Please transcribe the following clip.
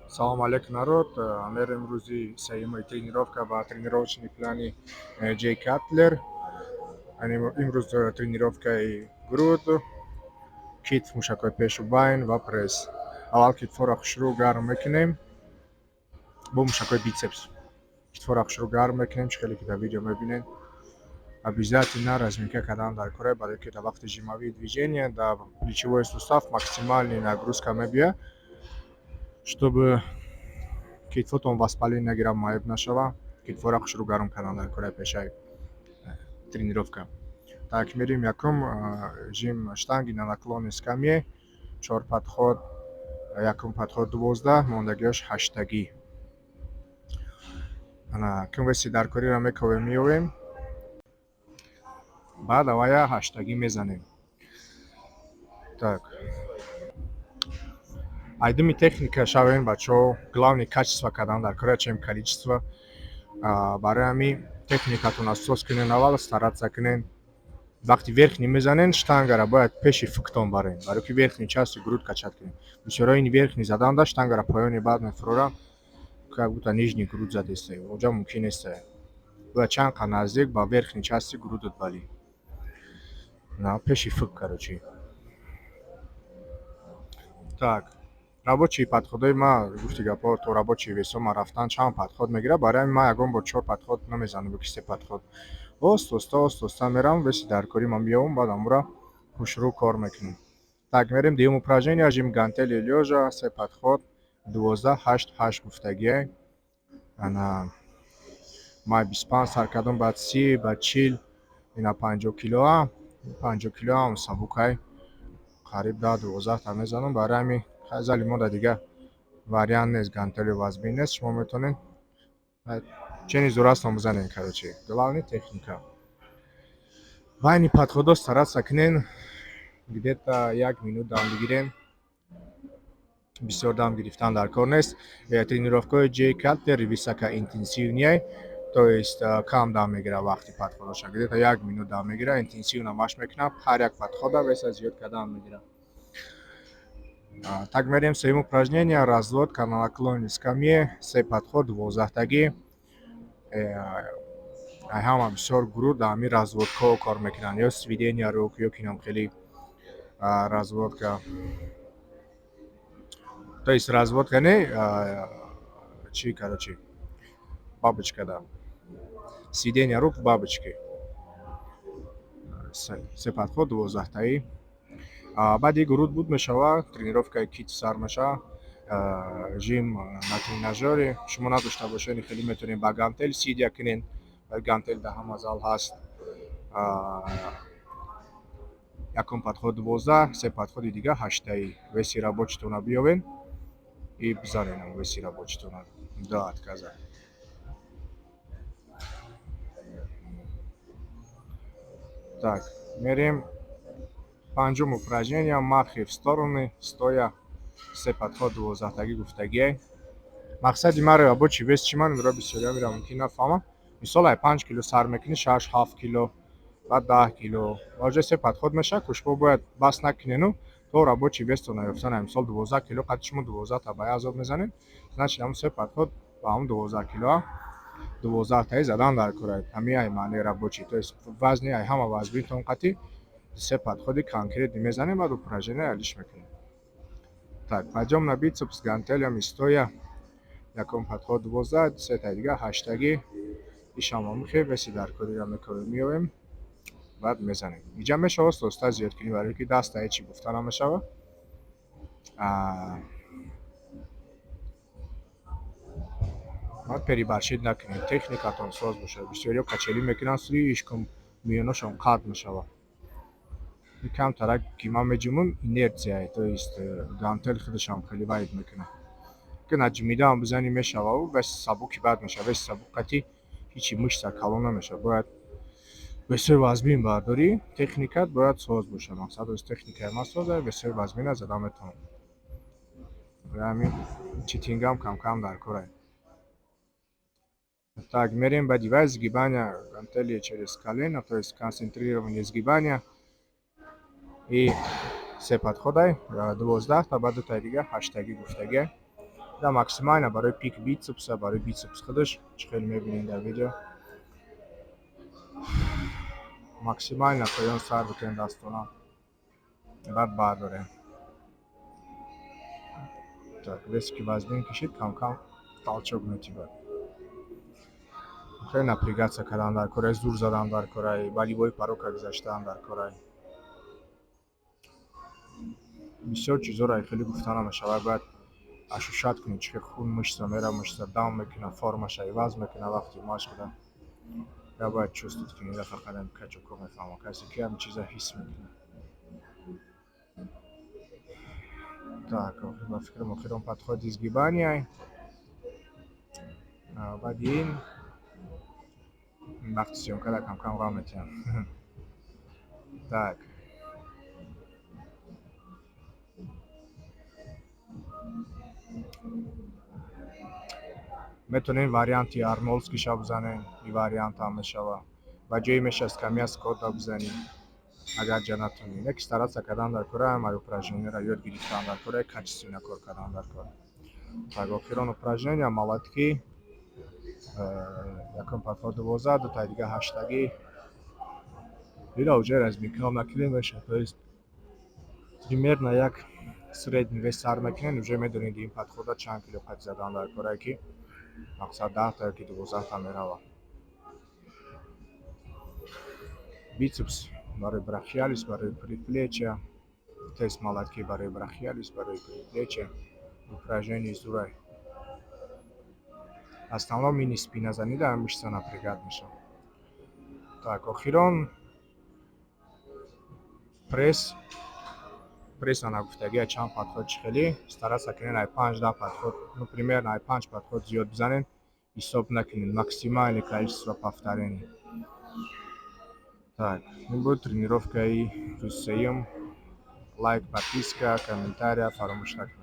Салом алейкум, народ. Мерем рӯзи сеюми тренировка ба тренировочный плани Ҷей Катлер. Имрӯз тренировкаи груд, китф, мушакҳои пешу байн ва пресс. Аввал китфҳоро хушрӯ гарм мекунем бо мушакҳои битсепс. Китфҳоро хушрӯ гарм мекунем, чӣ хеле ки дар видео мебинед. Обязательно разминка кардан дар кора, барое ки дар вақти жимовые движения дар плечевой сустав максимальный нагрузка мебиёяд, чтобы китфотон воспаление нагирад, маеб нашава. Китфҳоро хушрӯ гарм кардан дар кораи пешаи тренировка. Так, мерем якум жим штанги на наклонной скамье, чор подход, якум подход 12, мондагиҳош ҳаштагӣ. Ана ким веси даркориро мековем, меёвем, баъд авая ҳаштагӣ мезанем. Так, айдими техника шавем, бачаҳо. Главный качество кардан дар кора, чем количество. Барои ҳамин техникатон асос кунен, аввал стараться кунен. Вақти верхний мезанен, штангара бояд пеши фуктон барен, барое ки верхний части груд качать кунем. Бисёро ин верхний заданда штангара поёни баъд мефуроранд, как будто нижний груд задесте. Оҷа мумкин несте, бояд чанд қа наздик ба верхний части грудат балӣ, на пеши фук, короче. Так, рабочий подходои ма, гуфти гапҳо, то рабочий весо ма рафтан чанд подход мегирад. Барои ҳамин ман ягон бор чор подход намезанам ё ки се подход. Оста оста мерам, веси даркорӣ ма меёвам, баъд амура хушрӯ кор мекунем. Так, мерем дуюм упражнение, жим гантели лёжа, се подход, 12, ҳашт, ҳашт гуфтагие. Ана ман 25 сар кардам, баъд 30, баъд 40, ина 50 килоа. 50 килоам сабукай, қариб 10-12 та мезанам. Барои ҳамин зали мо да дига вариант нест, гантели вазбин нест. Шумо метавонед чени зӯрастон бизанед, короче, главный техника. Байни подходо стараться кунен где-то як минут дам бигирем, бисёр дам гирифтан дар кор нест. Тренировкаҳои Ҷей Катлер высокоинтенсивный, то есть кам дам мегирад вақти подходоша, где-то як минут дам мегирад, интенсивно машқ мекунад, ҳар як подхода веса зиёд кардан мегирад. Так, мерем сеюм упражнение, разводка на наклонной скамье, се подход, 12-тагӣ. Ҳама бисёр гурӯҳ дар ҳамин разводкаҳо кор мекунанд, ё сведения рук, ё ки нам хеле разводка, то есть разводка не чи, короче, бабочка, да, сведения рук, бабочки, се подход, 12-таӣ. Баъди груд буд мешава, тренировкаи китф сар мешава, жим на тренажёре. Шумо надошта бошед, хеле метавонед ба гантел сидя кунед, гантел дар ҳама зал ҳаст. Якум подход 12, се подходи дига ҳаштаӣ. Веси рабочитона биёвен и бизанен веси рабочитона до отказа. Так, мерем панҷум упражнение, махи в стороны стоя, се подход, 12-тагӣ гуфтагие. Мақсади маро рабочий вес чи ман ро бисёриҳо мера мумкин нафаҳмам. Мисол, ай 5 кило сар мекунӣ, 6, 7 кило, баъд 10 кило, оҷа се подход мешавад. Кӯшбо бояд бас накунену то рабочий весто наёфтан. Мисол, 12 кило қадди шумо 12-та ба як азоб мезанед, значит, ҳамун се подход ба ҳамун 12 килоа 12-таи задан дар кора. Ҳамин ай маънии рабочий, то есть вазни ай ҳама вазбинтон қатӣ се подходи конкретный мезанем, баъд упражнение алиш мекунем. Так, подъём на бицепс гантелями стоя, якум подход 12, сетаи дига ҳаштагӣ. Ишам мехе веси даркориро мекобем, меёвем, баъд мезанем. Иҷа мешава оста оста зиёд кунӣ, барое ки даста ҳечи гуфта намешава. Баъд перебарщить накунед, техникатон соз бошад. Бисёриҳо качелӣ мекунанд, слишком миёнашон қатъ мешавад. Камтарак ки ман меҷумам, инерция, то есть гантел худашам хеле вайд мекунад, ки наҷумидаам бизанӣ мешававу вес сабуки бад мешавад. Веси сабук қатӣ ҳичи мышца калон намешавад. Бояд весои вазбин бардорӣ, техникат бояд соз бошад. Мақсад, оз техникаи ман соза, весои вазбина зада метавонам. Барои ҳамин читингам камкам дар корай. Так, мерем ба дивай, сгибания гантели через колено, то есть концентрирование сгибания, и се подходай 12-та, баъд дутаи дига ҳаштагӣ гуфтагӣ. Да, максимально барои пик бицепса, барои бицепс худаш, чӣ хеле мебинед дар видео. Максимально поён сар бикунед дастона. Баъд бардорем. Так, весе ки вазбин кашид, кам-кам толчок метибад. Хеле напрягаться кардан дар корай, зур задан дар корай, болевой порог гузаштан дар корай. Бисёр чизҳоро хеле гуфта намешавад, бояд ощущать кунед, чӣ хел хун мышца мера, мышца дам мекунад, формаша иваз мекунад вақти машқда. Я бояд чувствовать кунед, ина фақат ҳамин качокҳо мефаҳмад, касе ки ҳамин чиза ҳис мекунад. Так, ба фикрам, охирон подход изгибания. Баъди ин вақти съёмкада кам-кам ғам метиҳам. Так. Метавонем варианти арнолдскиша бизанем, ин вариантам мешава. Ба ҷои меша скамья скотта бизанем, агар ҷа натонем. Яке стараться кардан дар кора, ҳамаи упражненияро ёд гирифтан дар кора, качественно кор кардан дар кора. Так, охирон упражнения молотки. Якум подход 12, дутаи дига ҳаштагӣ. Ина уже разминка накунем меша, то есть примерно як средний вес сар мекунем, уже медонед, ин подхода чанд кило қад задан дар корае, ки мақсад 10-та ёки 12-та мерава. Бицепс барои брахиалис, барои предплечья, тест молотки барои брахиалис, барои предплечья, упражнение зурай. Основном мини спина занида мышца напрягать мешавад. Так, охирон пресс. Пресса нагуфтагия чанд подход чӣ хеле, стараться кунед ай 5-10 подход, ну, примерно ай панҷ подход зиёд бизанед, ҳисоб накунед, максимальное количество повторений. Так, ин буд тренировкаи рӯзи сеюм. Лайк, подписка, комментария фаромӯш накунед.